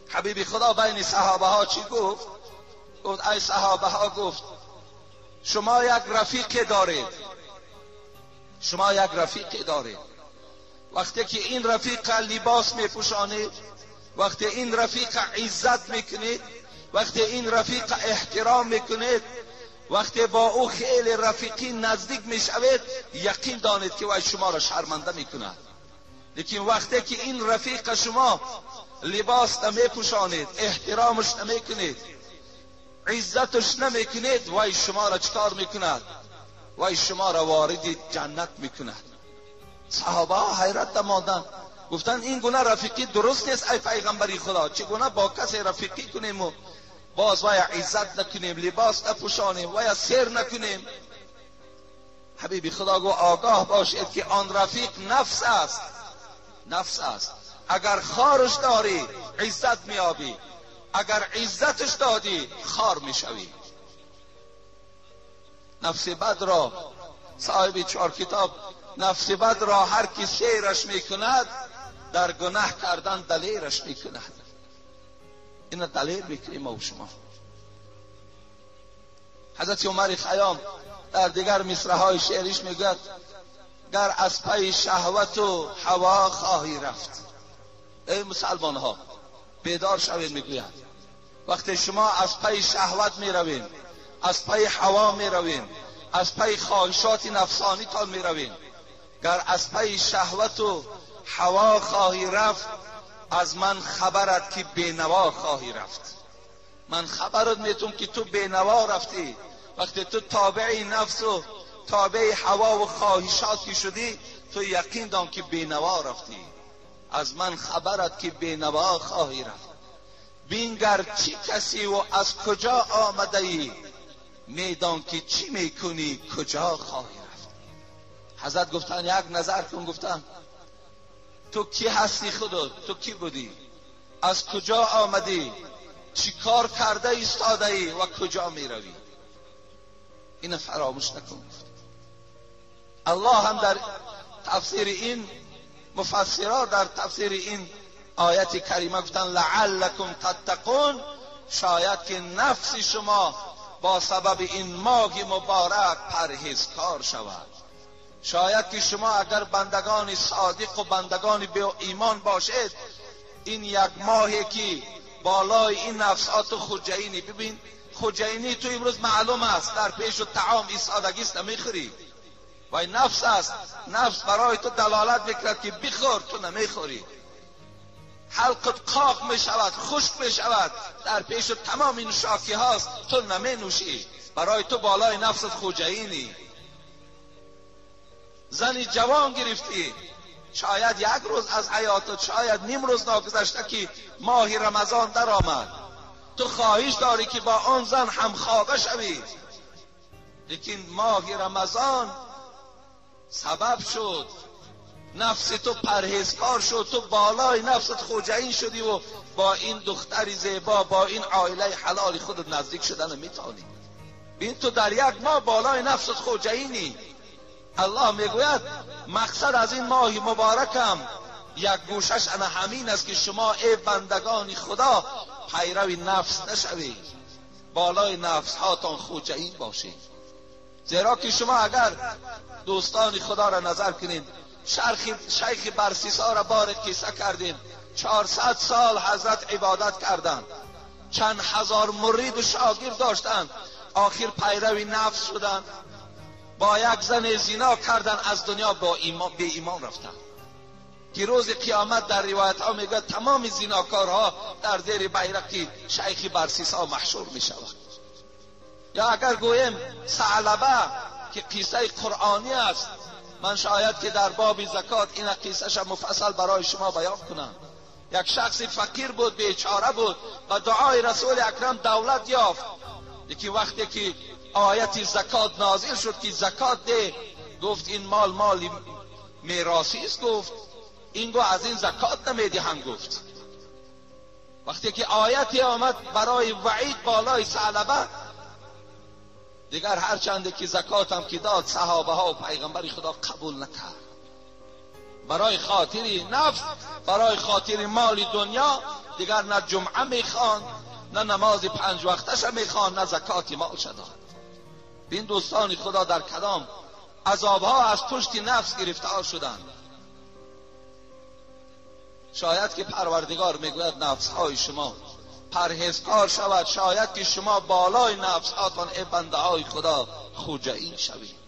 حبیب خدا بین صحابه ها چی گفت؟ گفت ای صحابه ها، گفت شما یک رفیق دارید، شما یک رفیق دارید. وقتی که این رفیق لباس میپوشانید، وقتی این رفیق عزت میکنید، وقتی این رفیق احترام میکنید، وقتی با او خیلی رفیقی نزدیک میشوید، یقین دانید که وی شما را شرمنده میکند. لیکن وقتی که این رفیق شما لباس نمیپوشانید، احترامش نمیکنید، عزتش نمیکنید، وی شما را چکار میکند؟ وی شما را وارد جنت میکند. صحابه ها حیرت ماندند، گفتند این گونه رفیقی درست نیست ای پیغمبری خدا، چگونه با کسی رفیقی کنیم و باز وی عزت نکنیم، لباس نپوشانیم، وی سیر نکنیم؟ حبیبی خدا گو آگاه باشید که آن رفیق نفس است، نفس است. اگر خارش داری عزت میابی، اگر عزتش دادی خار میشوی. نفس بد را صاحب چهار کتاب، نفس بد را هر کی سیرش میکند در گناه کردن دلیرش میکند. این دلیر میکنیم ما و شما. حضرت عمر خیام در دیگر مصرع شعرش میگوید گر از پی شهوت و هوا خواهی رفت. ای مسلمان ها بیدار شوید، میگوید وقتی شما از پی شهوت میروین، از پی هوا میروین، از پی خواهشات نفسانی تان میروین، گر از پی شهوت و هوا خواهی رفت، از من خبرت که بینوا خواهی رفت. من خبرت میتونم که تو بینوا رفتی. وقتی تو تابع نفس و تابع هوا و خواهشات که شدی، تو یقین دان که بینوا رفتی. از من خبرت که بینوا خواهی رفت. بینگر چی کسی و از کجا آمده ای، میدان که چی میکنی کجا خواهی رفت. حضرت گفتن یک نظر کن، گفتن تو کی هستی خودت، تو کی بودی، از کجا آمدی، چی کار کرده ایستاده ای و کجا میروی؟ اینو فراموش نکن. الله هم در تفسیر این مفسرها در تفسیر این آیت کریمه گفتن لعلکم تتقون، شاید که نفس شما با سبب این ماه مبارک پرهیزکار شود. شاید که شما اگر بندگان صادق و بندگان به ایمان باشید، این یک ماهی که بالای این نفسات خوجینی، ببین خوجینی تو امروز معلوم است در پیش و طعام ایستادگی است نمیخوری، و این نفس است. نفس برای تو دلالت میکند که بخور، تو نمیخوری، حلقت قاق میشود، خشک میشود، در پیش تمام این شاکی هاست، تو نمی نوشی، برای تو بالای نفست خوجینی. زنی جوان گرفتی، شاید یک روز از حیاتت، شاید نیم روز ناگذشته که ماه رمضان در آمد، تو خواهش داری که با آن زن همخوابه شوی، لیکن ماه رمضان سبب شد نفس تو پرهیزکار شد، تو بالای نفست خوجین شدی و با این دختری زیبا، با این عائله حلال خودت نزدیک شدن میتونی. بین تو در یک ماه بالای نفست خوجینی. الله میگوید مقصد از این ماه مبارکم یک گوشش انا همین است که شما ای بندگان خدا پیرو نفس نشوید، بالای نفس هاتان خوجین باشید. زیرا که شما اگر دوستان خدا را نظر کنید، شیخ برسیسا را بار قصه کردیم، 400 سال حضرت عبادت کردند، چند هزار مرید و شاگرد داشتند، آخر پیرو نفس شدند، با یک زن زنا کردن، از دنیا با ایمان به ایمان رفتن. که روز قیامت در روایت ها میگه تمام زیناکارها در زیر بیرق شیخ برسیسا محشور می شود. یا اگر گویم ثعلبه که قصه قرآنی است، من شاید که در باب زکات این قصه مفصل برای شما بیان کنم. یک شخص فقیر بود، بیچاره بود، با دعای رسول اکرم دولت یافت. یکی وقتی که آیت زکات نازل شد که زکات ده، گفت این مال مال میراثی است، گفت این گو از این زکات نمیدهم. گفت وقتی که آیت آمد برای وعید بالای ثعلبه، دیگر هر چند که زکات هم که داد، صحابه ها و پیغمبر خدا قبول نکرد. برای خاطر نفس، برای خاطر مال دنیا دیگر نه جمعه میخواند، نه نماز 5 وقتش میخواند، نه زکات مالش داد. این دوستان خدا در کدام عذابها از پشت نفس گرفتار شدند. شاید که پروردگار میگوید نفس های شما پرهیزکار شود، شاید که شما بالای نفس هاتان ای بنده های خدا خوجه‌ای شوید.